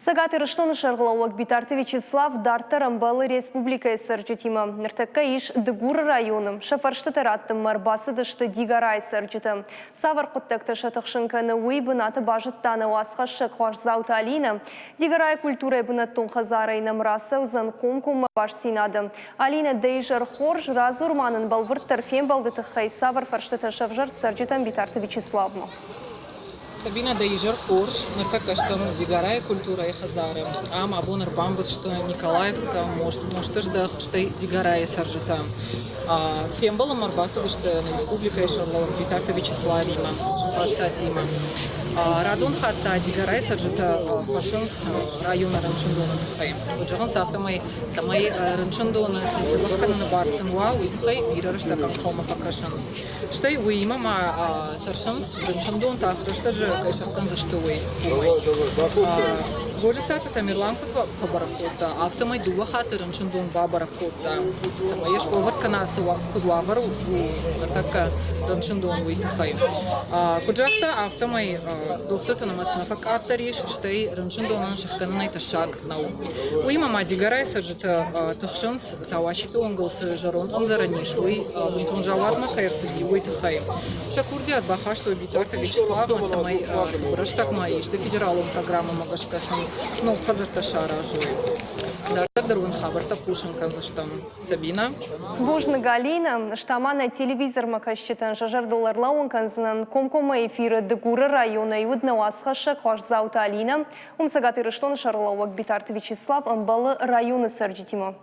Цӕгат Ирыстоны сӕргълӕууӕг Битарты Вячеслав дарддӕр ӕмбӕлы республикӕйы цӕрджытимӕ. Ныртӕккӕ ис Дыгуры районы. Сӕ фӕрстытӕ раттынмӕ ӕрбацыдысты Дигорайы цӕрджытӕ. Цавӕр хъуыддӕгтӕ сӕ тыхсын кӕны, уый бынаты базыдта нӕ уацхӕссӕг Хуасдзауты Алинӕ. Дигорайы культурӕйы бынӕттон хӕдзарӕй нӕм рацӕудзӕн комкоммӕ бастдзинады. Алинӕ, дӕ изӕр хорз, радзур ма нын бӕлвырддӕр фембӕлды тыххӕй, цавӕр фӕрстытӕ сӕвзӕрд цӕрджытӕм Битарты Вячеславмӕ? Сабинӕ, дӕ изӕр хорз! Ныртӕккӕ стӕм Дигорайы культурӕйы хӕдзары. Ам абон ӕрбамбырд сты Николаевскы, Мостыздӕх, стӕй Дигорайы цӕрджытӕ. Фембӕлынмӕ ӕрбацыдысты нӕ республикӕйы сӕргълӕууӕг Битарты Вячеславимӕ, фарстатимӕ. Радон хатт та Дигорайы цӕрджытӕ фӕрсынц районы рынчындоны тыххӕй. Куыд зӕгъынц, афтӕмӕй, цӕмӕй рынчындоны дзӕбӕх кӕныны бар сын уа, уый тыххӕй бирӕ рӕстӕг ӕнхъӕлмӕ фӕкӕсынц. Стӕй уыимӕ ма тӕрсынц, рынчындон тагъд рӕстӕджы кӕй сӕхгӕндзысты, уый. Уымӕй. Гожысаты Тамерлан куыд фӕбӕрӕг кодта, афтӕмӕй дыууӕ хатты рынчындон бабӕрӕг кодта, цӕмӕй йӕ сбӕлвырд кӕна, цы куыд уавӕр у ныртӕккӕ рынчындон, уый тыххӕй. Куыд загъта, афтӕмӕй дохтырты нымӕц нӕ фӕкъаддӕр ис, стӕй рынчындонӕн сӕхгӕнынӕй тӕссаг нӕу. Уыимӕ ма Дигорайы цӕрджытӕ тыхсынц, Тауаситы онгыл цы зӕронд ӕмдзӕрӕн ис, уый бынтон заууатмӕ кӕй ӕрцыди, уый тыххӕй. Сӕ курдиат бахастой Битарты Вячеславмӕ, цӕмӕй цыбыр рӕстӕгмӕ исты федералон программӕмӕ гӕсгӕ сын ног хӕдзӕрттӕ саразой. Дарддӕр дӕр уын хабӕрттӕ хъусын кӕндзыстӕм. Сабинӕ. Бузныг, Алинӕ. Ӕз та ма нӕ телевизормӕ кӕсджытӕн сӕ зӕрдыл ӕрлӕууын кӕндзынӕн, комкоммӕ эфиры Дыгуры районӕй уыд нӕ уацхӕссӕг Хуасдзауты Алинӕ. Уым Цӕгат Ирыстоны сӕргълӕууӕг Битарты Вячеслав ӕмбӕлы районы цӕрджытимӕ.